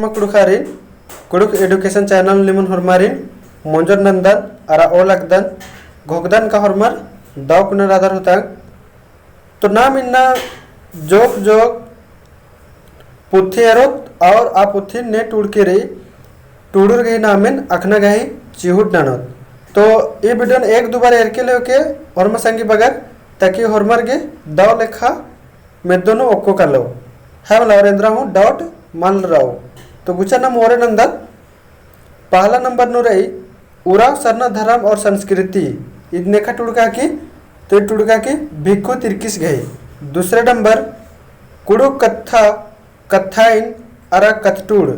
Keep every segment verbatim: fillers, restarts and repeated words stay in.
कुँड़ुख़ारिन, कुँड़ुख़ education channel निमन होरमारिन मोंजर नन्दन अरा ओल अकदन, घोखदन का होरमर दव कुना रअदर होतांग। तो नाम इन्ना जोक जोक पुथी एरोत और आ पुथी ने टूड़की रई, टूड़ुर गही नामिन अखना गही चिहुट ननोत। तो ई video न एक दु बार एरके लेके होरमर संगी बगर, ताकि होरमर गे दव लेखा मेद्दो नू ओक्को कालो। है मला और एन्द्रा हूँ doubt मल रओ। तो गुचा नाम ओरे नन्दत। पहला नंबर नू रई उराँव सरना धरम और संस्कृति। ईद नेखा टूड़का की, तो ईद टूड़का की भिक्खु तिर्किस गही। दूसरे नंबर कुँड़ुख़ कत्था, कत्थाइन अरा कत्थटूड़।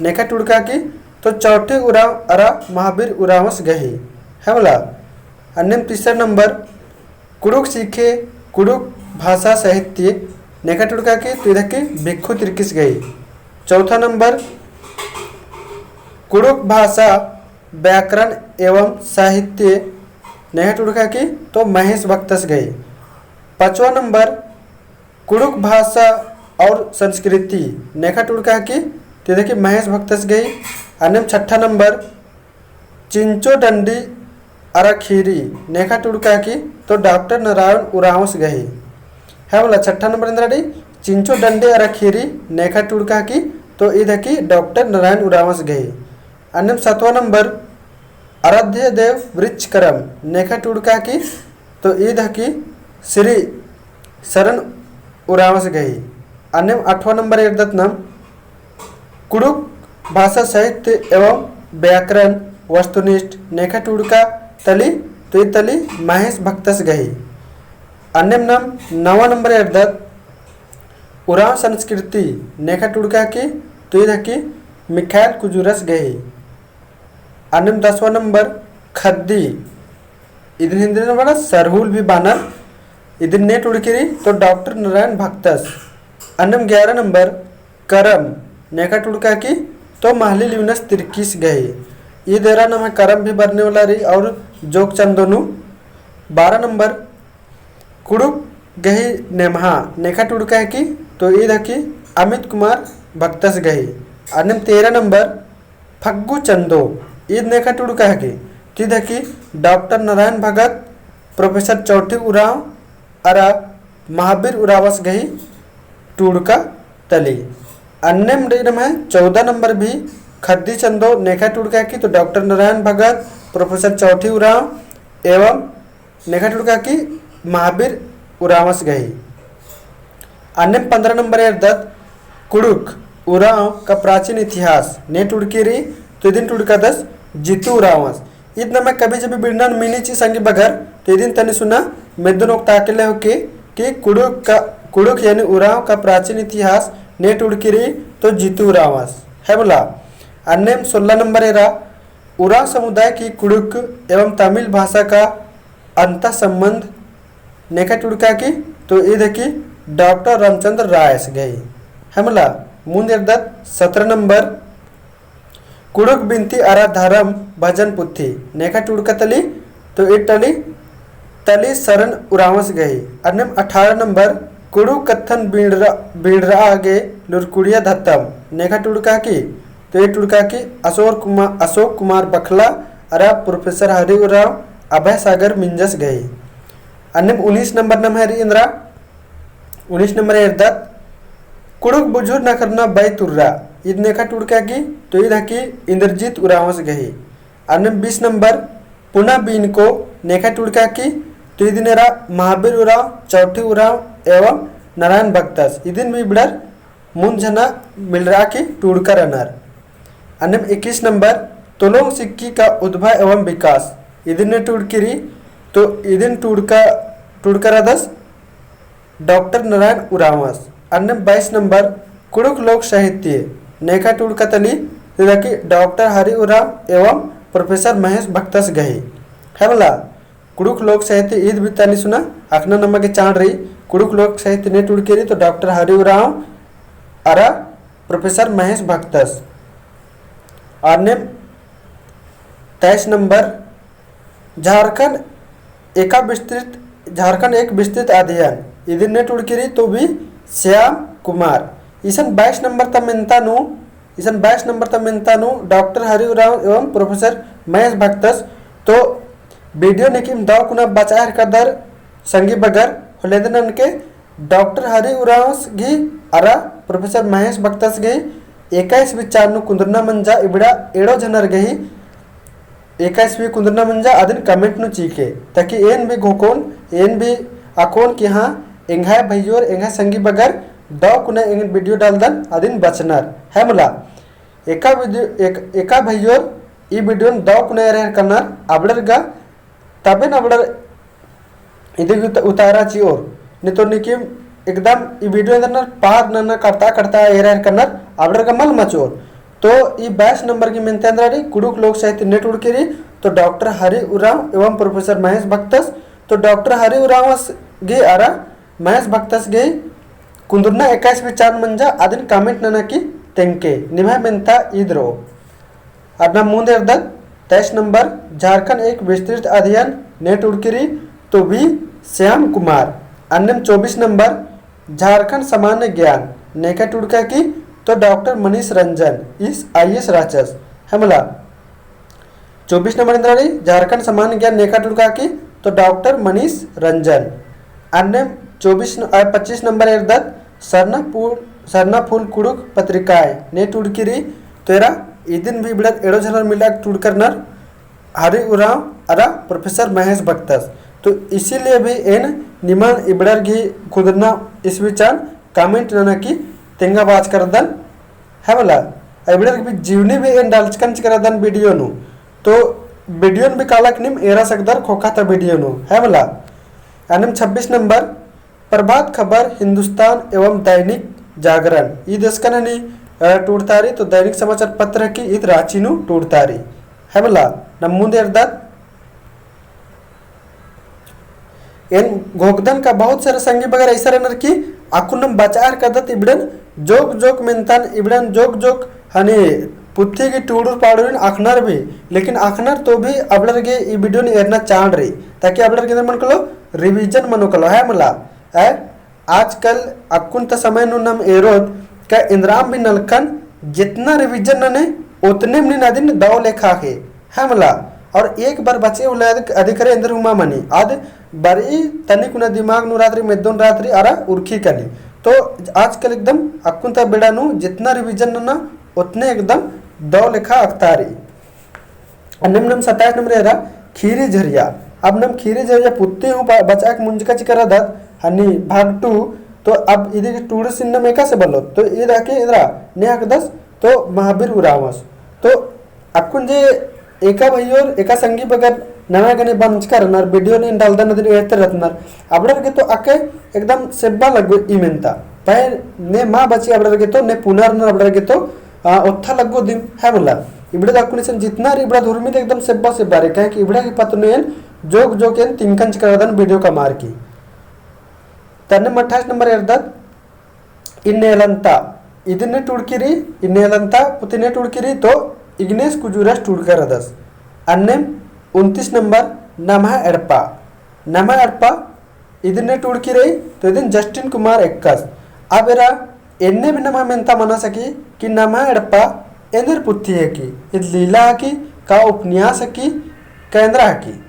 नेखा टूड़का की, तो चौठी उराँव अरा महाबीर उराँवस गही। है मला। अन्नेम तीसरा नंबर कुँड़ुख़ सीखे, कुँड़ुख़ भाषा साहित्य। नेखा टूड़का की, तो ईद हकी भिक्खु तिर्किस गही। चौथा नंबर कुँड़ुख़ भाषा, व्याकरण एवं साहित्य। नेखा टूड़का की, तो महेश भक्तस गही। पाँचवा नंबर कुँड़ुख़ भाषा और संस्कृति। नेखा टूड़का की, तो ईद हकी महेश भक्तस गही। अन्नेम छठा नंबर चिंचो डंडी अरा खीरी। नेखा टूड़का की, तो डॉक्टर नारायण उराँवस गही। है मला, छठा नंबर एन्द्रा रई चिंचो डंडी अरा खीरी। नेखा टूड़का की, तो ईद हकी डॉक्टर नारायण उराँवस गही। अन्नेम सातवाँ नंबर आराध्य देव वृक्ष करम। नेखा टूड़का की, तो ईद हकी श्री शरण उराँवस गही। अन्नेम आठवाँ नंबर एरदत नाम कुँड़ुख़ भाषा साहित्य एवं व्याकरण वस्तुनिष्ठ। नेखा टूड़का तली, तो ईद तली महेश भक्तस गही। अन्नेम नाम नवा नंबर एरदत उराँव संस्कृति। नेखा टूड़का की, तो ईद हकी मिखाइल कुजूरस गही। अन्नेम दसवाँ नंबर खद्दी। इदिन हिंदी नू बड़ा सरहुल भी बानर। इदिन ने टूड़की रई, तो डॉक्टर नारायण भक्तस। अन्नेम ग्यारह नंबर करम। नेखा टूड़का की, तो महली लिवनस तिर्किस गही। ईद एरा नम्है करम भी बरने वाला रई और जोक चंदो नू। बारह नंबर कुँड़ुख़ गही नेम्हा। नेखा टूड़का की, तो ईद हकी अमित कुमार भक्तस गही। अन्नेम तेरह नंबर फग्गु चंदो। ईद नेखा टूड़का हकी, तो ईद हकी डॉक्टर नारायण भगत, प्रोफेसर चौठी उराँव अरा महाबीर उराँवस गही टूड़का तली। अन्नेम रई नम्है चौदह नंबर भी खद्दी चंदो। नेखा टूड़का हकी, तो डॉक्टर नारायण भगत, प्रोफेसर चौठी उराँव एवं नेखा टूड़का की महाबीर उराँवस गही। अन्नेम पन्द्रह नंबर एरदत कुँड़ुख़ उराँव का प्राचीन इतिहास। ने टूड़की रई, तो इदिन टूड़कादस जीतू उराँवस। ईद नम्है कभी जभी बिड़नन मिनी ची संगी बगर, तो इदिन तनी सुना मेद्दन ओक्ता केले होके कि कुँड़ुख़ का, कुँड़ुख़ यानी उराँव का प्राचीन इतिहास ने टूड़की रई, तो जीतू उराँवस। है मला। अन्नेम सोलह नंबर एरा उराँव समुदाय की कुँड़ुख़ एवं तमिल भाषा का अंतः संबंध। नेखा टूड़का की, तो ईद हकी डॉक्टर रामचंद्र रायस गही। है मला। मुन्द एरदत सत्रह नंबर कुँड़ुख़ बिनती अरा धरम भजन पुथी। नेखा टूड़का तली, तो ईद तली तली सरन उराँवस गही। अन्नेम अठारह नंबर कुँड़ुख़ कत्थन बीड़रा, बीड़रा गे लुरकुड़िया धत्तम। नेखा टूड़का की, तो ईद टूड़का की अशोक कुमार, अशोक कुमार बखला अरा प्रोफेसर हरि उराँव अभय सागर मिंजस गही। अन्नेम उन्नीस नंबर नम्है रई एन्द्रा, उन्नीस नंबर एरदत कुँड़ुख़ बुझुर नखरना बई तुर्रा। ईद नेखा टूड़का की, तो ईद हकी इंद्रजीत उराँवस गही। अन्नेम बीस नंबर पुना बीनको। नेखा टूड़का की, तो इदिन एरा महाबीर उराँव, चौठी उराँव एवं नारायण भक्तस। इदिन भी बिड़र मुन्द झना मिलरा की टूड़का रअनर। अन्नेम इक्कीस नंबर तोलोंग सिक्की का उद्भव एवं विकास। इदिन ने टूड़की रई, तो इदिन टूड़का, टूड़का रअदस डॉक्टर नारायण उराँवस। अन्नेम बाईस नंबर कुँड़ुख़ लोक साहित्य। नेखा टूड़का तली, तो ईद हकी डॉक्टर हरि उराँव एवं प्रोफेसर महेश भक्तस गही। है मला। कुँड़ुख़ लोक साहित्य ईद भी तनी सुना अखना नमा गे चाड़ रई। कुँड़ुख़ लोक साहित्य ने टूड़की रई, तो डॉक्टर हरि उराँव अरा प्रोफेसर महेश भक्तस। अन्नेम तेईस नंबर झारखंड एका विस्तृत, झारखंड एक विस्तृत अध्ययन। इदिन ने टूड़की रई, तो भी श्याम कुमार। इसन बाईस नंबर ता मेन्ता नू इसन बाईस नंबर ता मेन्ता नू डॉक्टर हरि उराँव एवं प्रोफेसर महेश भक्तस। तो video निकिम दव कुना बचाय हेलरकदर संगी बगर होले ननके डॉक्टर हरि उराँवस गही अरा प्रोफेसर महेश भक्तस गही एका ईस्वी चान नू कुन्दुरना मंजा। इबड़ा एंड़ो झनर गही एका ईस्वी कुन्दुरना मंजा अदिन comment नू चिके, ताकि एन भी घोकोन, एन भी अकोन कि हाँ, एंग्है भइयोर, एंग्है संगी बगर दव कुना एंगन video डालदन अदिन बचनर, है मला। एका video, एक, एका भइयोर ई video न दव कुना एरा हेलरकनर अबड़र गा, तबेन अबड़र इदी उत-, उतारा चिओर। नी तो निकिम एकदम ई video एन्देर नर पार नना कड़ता कड़ता एरा हेलरकनर अबड़र गा मल मचोर। तो ई बाईस नंबर गही मेन्ता एन्देर रई, कुँड़ुख़ लोक साहित्य ने टूड़की रई, तो डॉक्टर हरि उराँव एवं प्रोफेसर महेश भक्तस। तो डॉक्टर हरि उराँवस गही अरा महेश भक्तस गही कुन्दुरना एका ईस्वी चान मंजा अदिन comment नना की तेंगके निम्है मेन्ता ईद रओ। अदना मुन्द एरदत तेईस नंबर झारखंड एक विस्तृत अध्ययन ने टूड़की रई, तो भी श्याम कुमार। अन्नेम चौबीस नंबर झारखंड सामान्य ज्ञान नेका टूड़का की, तो डॉक्टर मनीष रंजन ईस IAS रहचस, है मला। चौबीस नंबर एन्देर रई झारखंड सामान्य ज्ञान नेका टूड़का की, तो डॉक्टर मनीष रंजन। अन्नेम चौबीस न-, अ, पच्चीस नंबर एरदत सरना फूल, सरना फूल कुँड़ुख़ पत्रिकाय ने टूड़की रई, तो एरा इदिन भी इबड़र एंड़ो झनर मिला टूड़कर नर हरि उराँव अरा प्रोफेसर महेश भक्तस। तो इसीलिए भी एन निमन इबड़र गही कुन्दुरना ईस्वी चान comment नना की तेंगा बाचका रअदन, है मला। इबड़र गही जीवनी भी एन डालचकन चिका रअदन video नू। तो video न भी कालक नीम एरा सकदर ख़ोख़ा ता video नू, है मला। अन्नेम छब्बीस नंबर प्रभात खबर, हिंदुस्तान एवं दैनिक जागरण, ईद एसकन हनी, अ, टूड़तारी, तो दैनिक समाचार पत्र की ईद राँची नू टूड़तारी, है मला। नम मुन्द एरदत एन घोखदन का बहुत सारा संगी बगर ऐसा रअनर की अक्कुन नम बचाय हेलरकदत इबड़न जोक जोक मेन्तन, इबड़न जोक जोक हनी पुथी की टूड़ुर पाड़ुरिन अख़नर भी, लेकिन अख़नर तो भी अबड़र गे ई video न एरना चाड़ रई, ताकि अबड़र गे एन्देर मनो कालो, revision मनो कालो, है मला। है, आजकल अक्कुन ता समय नू नम एरोत का एन्द्राम भी नलखन जितना revision नने उतने मनी अदिन दव लेखा है, है मला। और एक बार बचे उल्ला अदिक-, अधिकरे एन्देर हुमा मनी। आद बरई तनिक उना दिमाग नू रातरी, मेद्दोन रातरी, अरा उरखी कली। तो आजकल एकदम अक्कुन ता बेड़ा नू जितना revision नना उतने एकदम दव लेखा अख़तारी। अन्नेम नम सत्ताईस नंबर एरा खीरी झरिया। अब नम खीरी झरिया पुत्ती हूँ ब-, बचाक मुंजका चिका रअदत, हनी भाग two। तो अब इदी टूड़सिन नम एकासे बलोत, तो ईद हके एन्दरा ने हकदस, तो महावीर उराँवस। तो अक्कुन जे एका भइयोर, एका संगी बगर नना गने बंचकर रअनर, video ने डालदन अदिन एरते रअनर, अबड़र गे तो अके एकदम सेब्बा लग्गो ई मेन्ता। पहें ने मा बची अबड़र गे तो, ने पुना रअनर अबड़र गे तो, आ, ओत्था लग्गो दिम है मला। इबड़ा दा अक्कुन इसन जितना रई इबड़ा धर्मी ता एकदम सेब्बा सेब्बा रई, काहे कि इबड़ा की पत्त नू एन जोक जोक एन तिंकन चिका रअदन video कमअर की। तन्ने अट्ठाईस नंबर एरदत इन्नेलन्ता, इदिन ने टूड़की रई, इन्नेलन्ता पुती ने टूड़की रई तो इग्नेस कुजूरस टूड़का रअदस। अन्नेम उनतीस नंबर नम्है एड़पा, नम्है एड़पा इदिन ने टूड़की रई, तो इदिन जस्टिन कुमार एक्कस। अब एरा एन्ने भी नम्है मेन्ता मना सकी कि नम्है एड़पा एन्देर पुथी हकी, इद लीला हकी, का उपन्यास हकी, का एन्दरा हकी।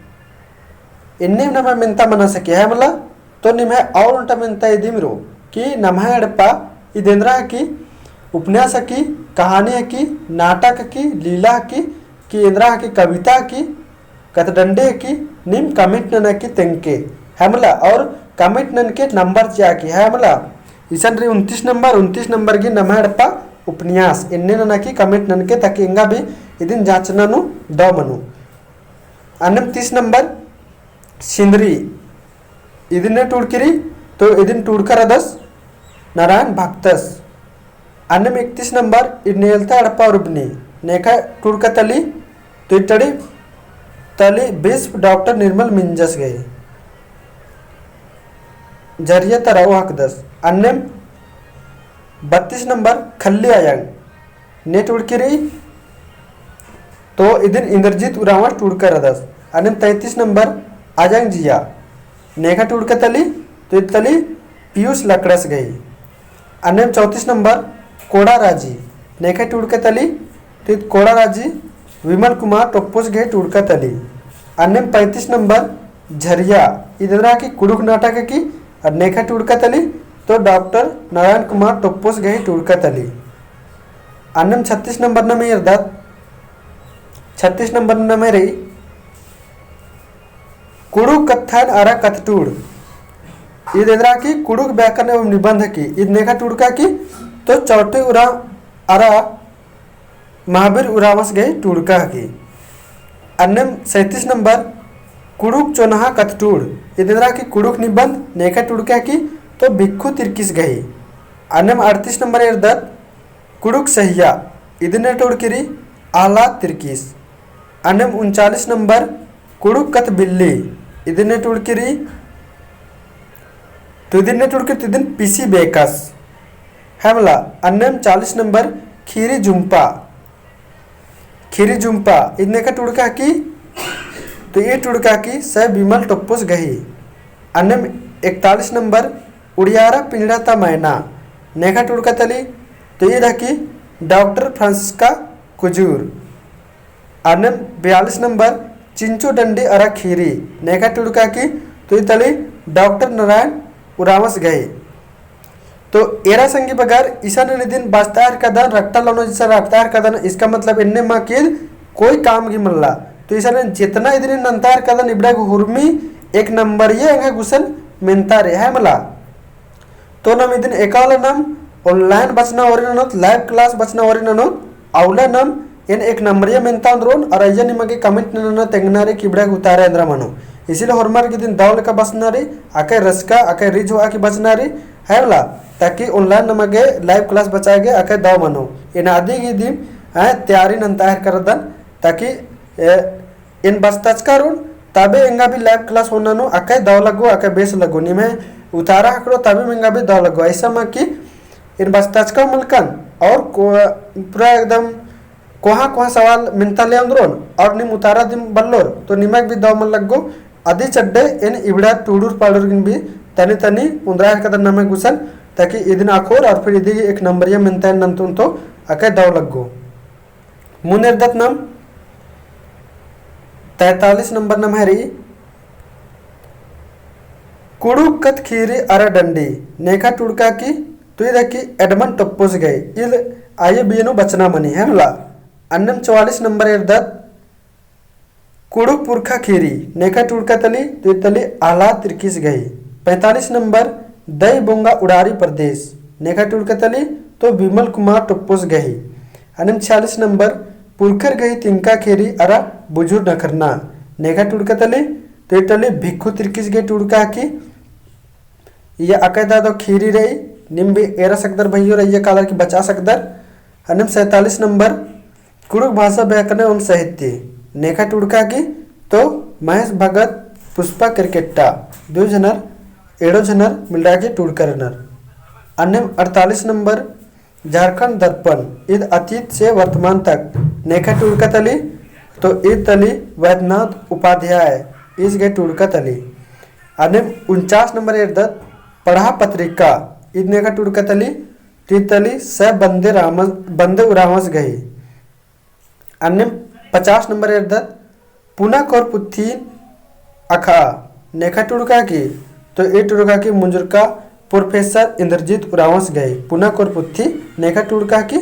एन्ने भी नम्है मेन्ता मना सकी है मला, तो निम्है और ओन्टा मेन्ता इदिम रओ कि नम्है एड़पा इद एन्दरा हकी, उपन्यास हकी, कहानी हकी, नाटक हकी, लीला हकी, कि एन्दरा हकी, कविता हकी, कथडंडी हकी, नीम comment नना की तेंगके, है मला, और comment ननके नंबर चिआ की, है मला। इसन रई उनतीस नंबर, उनतीस नंबर गे नम्है एड़पा उपन्यास, एन्ने नना की comment ननके, ताकि एंगा भी इदिन जाँचना नू दव मनो। अन्नेम तीस नंबर सिंदरी, इदिन ने टूड़की रई, तो इदिन टूड़का रअदस नारायण भक्तस। अन्नेम इकतीस नंबर इन्नेलता एड़पा उर्बनी, नेखा टूड़का तली, तो इटड़ी तली बिस्प डॉक्टर निर्मल मिंजस गही। झरिया तरा ओ हकदस। अन्नेम बत्तीस नंबर खल्ली आयंग, ने टूड़की रई, तो इदिन इंद्रजीत उराँवस टूड़का रअदस। अन्नेम तैंतीस नंबर आजंग जिया, नेखा टूड़का तली, तो इद तली पीयूष लकड़स गही। अन्नेम चौंतीस नंबर कोड़ा राजी, नेखा टूड़का तली, तो ईद कोड़ा राजी विमल कुमार टोप्पोस गही टूड़का तली। अन्नेम पैंतीस नंबर झरिया, ईद एन्दरा की कुँड़ुख़ नाटक की, और नेखा टूड़का तली, तो डॉक्टर नारायण कुमार टोप्पोस गही टूड़का तली। अन्नेम छत्तीस नंबर नम एरदत, छत्तीस नंबर नम एरई, कुँड़ुख़ कत्थन अरा कत्थटूड़। ईद एन्दरा की कुँड़ुख़ व्याकरण एवं निबंध की, ईद नेखा टूड़का की, तो चौटे उराँव अरा महावीर उराँवस गही टूड़का की। अन्नेम सैंतीस नंबर कुँड़ुख़ चोन्हा कत्थटूड़। ईद एन्दरा की कुँड़ुख़ निबंध, नेखा टूड़का की, तो भिक्खु तिर्कीस गही। अन्नेम अड़तीस नंबर एरदत कुँड़ुख़ सहिया, इदिन टूड़की रई आह्लाद तिर्कीस। अन्नेम उनचालीस नंबर कुँड़ुख़ कत्थ बिल्ली, इदिन टूड़की रई, तो इदिन टूड़की रई, तो इदिन पीसी बेकस। है मला, अन्नेम चालीस नंबर खीरी जुम्पा, खीरी जुम्पा, ईद नेखा टूड़का की, तो ई टूड़का की सै विमल टोप्पोस गही। अन्नेम इकतालीस नंबर उड़ियारा पिंजड़ा ता मैना, नेखा टूड़का तली, तो ईद हकी डॉक्टर फ्रांसिस्का कुजूर। अन्नेम बयालीस नंबर चिंचो डंडी अरा खीरी, नेखा टूड़का की, तो ई तली डॉक्टर नारायण उराँवस गही। तो एरा संगी बगर इसन इदिन बचतार कदन, रट्टा लनो जिसन रट्टार कदन, इसका मतलब एन्ने मा की कोई काम गे मल्ला। तो इसन जितना इदिन नन्तार कदन इबड़ा गे हुरमी एक नंबरिया एंगा गुसन मेन्तारे है मला। तो नम इदिन एकाला नम online बचना ओरी ननोत, live class बचना ओरी ननोत, अउला नम एन एक नंबरिया मेन्ता ओन्द्रोन, और अइय्या निमा गे comment नना तेंगना रई कि इबड़ा गे उतारा एन्दरा मनो। इसीलिए होरमर गे इदिन दव लेका बचना रई, अकय रसका, अकय रिझ होआ की बचना रई, है मला, ताकि online नमा गे live class बचा गे अकय दव मनो। एन अदी गे इदिन, हैं, तैयारी नन्तार करदन, ताकि, ए, एन बचताचका रओन, तबे एंगा भी live class होना नू अकय दव लग्गो, अकय बेस लग्गो। निम्है उतारा हकड़ो तबे एंगा भी दव लग्गो। ऐसा मा कि एन बचताचका मलकन और को-, पूरा एकदम कोहाँ कोहाँ सवाल मेन्ता ले ओन्द्रोन और नीम उतारा दिम बल्लोर, तो निमा गे भी दव मल लग्गो। अदी चड्डे एन इबड़ा टूड़ुर पाड़ुर गे भी तनी तनी ओन्द्रा हेलकदन नम्है गुसन, ताकि इदिन अख़ोर और फिर इदी एक नंबरिया मेन्ता एन नन्तोन तो अकय दव लग्गो। मुन्द एरदत नम तैंतालीस नंबर नम्है रई कुँड़ुख़ कत्थ खीरी अरा डंडी, नेखा टूड़का की, तो ईद हकी एडमंड टोप्पोस गही, ईद आइयो बियनु बचना मनी है मला। अन्नेम चौवालीस नंबर एरदत कुँड़ुख़ पुरखा खीरी, नेखा टूड़का तली, तो ईद तली आह्लाद तिर्कीस गही। पैंतालीस नंबर दई बोंगा उड़ारी प्रदेश, नेखा टूड़का तली, तो विमल कुमार टोप्पोस गही। अन्नेम छियालीस नंबर पुरखर गही तिंका खीरी अरा बुझुर नखरना, नेखा टूड़का तली, तो ईद तली भिक्खु तिर्कीस गही टूड़का की। इय्या अकय दव दव खीरी रई, नीम भी एरा सकदर भइयोर, इय्या कालर की बचा सकदर। अन्नेम सैंतालीस नंबर कुँड़ुख़ भाषा व्याकरण एवं साहित्य, नेखा टूड़का की, तो महेश भगत, पुष्पा केरकेट्टा, दू झनर, एंड़ो झनर मिलरा की टूड़का रअनर। अन्नेम अड़तालीस नंबर झारखंड दर्पण, ईद अतीत से वर्तमान तक, नेखा टूड़का तली, तो ईद तली वैद्यनाथ उपाध्याय, ईस गही टूड़का तली। अन्नेम उनचास नंबर एरदत पड़हा पत्रिका, ईद नेखा टूड़का तली, तो ईद तली सै बंदे रामस, बंदे उराँवस गही। अन्नेम पचास नंबर एरदत पुना कोर पुथी अख़आ, नेखा टूड़का की, तो ई टूड़का की मुंजुरका प्रोफेसर इंद्रजीत उराँवस गही। पुना कोर पुथी नेखा टूड़का की,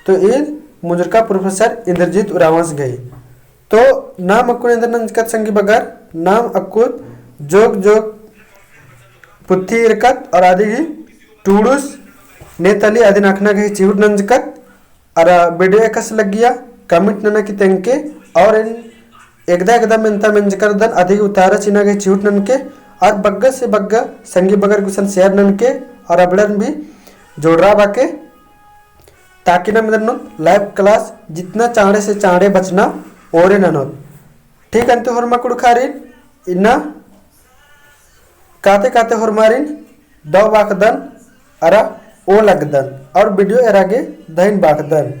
तो ई मुंजुरका प्रोफेसर इंद्रजीत उराँवस गही। तो नाम अक्कुन एन्देर नंजकत संगी बगर, नाम अक्कुन जोग जोग पुथी ईरकत और अदी गही टूड़ुस ने तली अदिन अख़ना गही चिहुट नंजकत। अरा video एकासे लग्गिया comment नना की तेंगके, और एन एकदा एकदा मेन्ता मेंजकदन अदी गही उतारा चिअना गही चिहुट ननके, और बग्गे से बग्गे संगी बगर गुसन share ननके, और अबड़न भी जोड़रा बाके, ताकि नाम एन्देर ननोत live class जितना चाँड़े से चाँड़े बचना ओरे ननोत। ठीक अन्ते होरमा कुँड़ुख़ारिन, इन्ना काते काते होरमारिन दव बाखदन अरा ओ लगदन और video एरा गे धइन बाखदन।